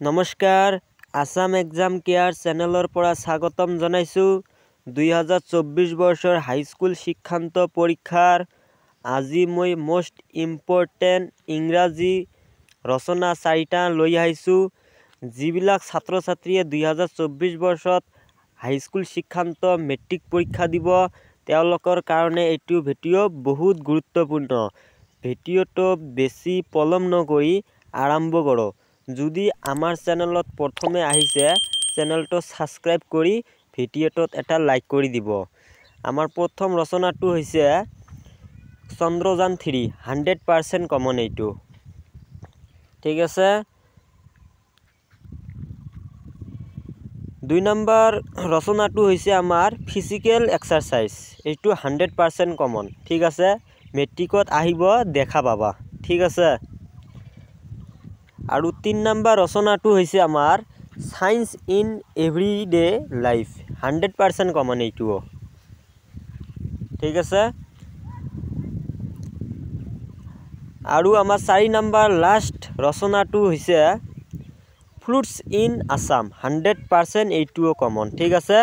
নমস্কাৰ, Assam exam care চেনেলৰ পৰা স্বাগতম জনাইছোঁ। 2024 বৰ্ষৰ হাইস্কুল শিক্ষান্ত পৰীক্ষাৰ আজি মই মষ্ট ইম্পৰ্টেণ্ট ইংৰাজী ৰচনা চাৰিটা লৈ আহিছোঁ। যিবিলাক ছাত্ৰ ছাত্ৰীয়ে 2024 বৰ্ষত হাইস্কুল শিক্ষান্ত মেট্ৰিক পৰীক্ষা দিব, তেওঁলোকৰ কাৰণে এইটো ভিডিঅ' বহুত গুৰুত্বপূৰ্ণ। ভিডিঅ'টো বেছি পলম নকৰি আৰম্ভ কৰোঁ। যদি আমাৰ চেনেলত প্ৰথমে আহিছে, চেনেলটো ছাবস্ক্ৰাইব কৰি ভিডিঅ'টোত এটা লাইক কৰি দিব। আমাৰ প্ৰথম ৰচনাটো হৈছে চন্দ্ৰযান 3, 100% কমন এইটো, ঠিক আছে। 2 নম্বৰ ৰচনাটো হৈছে আমাৰ ফিজিকেল এক্সাৰচাইজ, এইটো 100% কমন, ঠিক আছে। মেট্ৰিকত আহিব, দেখা পাবা, ঠিক আছে। আৰু 3 নম্বৰ ৰচনাটো হৈছে আমাৰ science in everyday life, 100% common এইটোও, ঠিক আছে। আৰু আমাৰ 4 নম্বৰ লাষ্ট ৰচনাটো হৈছে ফ্ৰুটছ ইন আছাম, 100% এইটোও কমন, ঠিক আছে।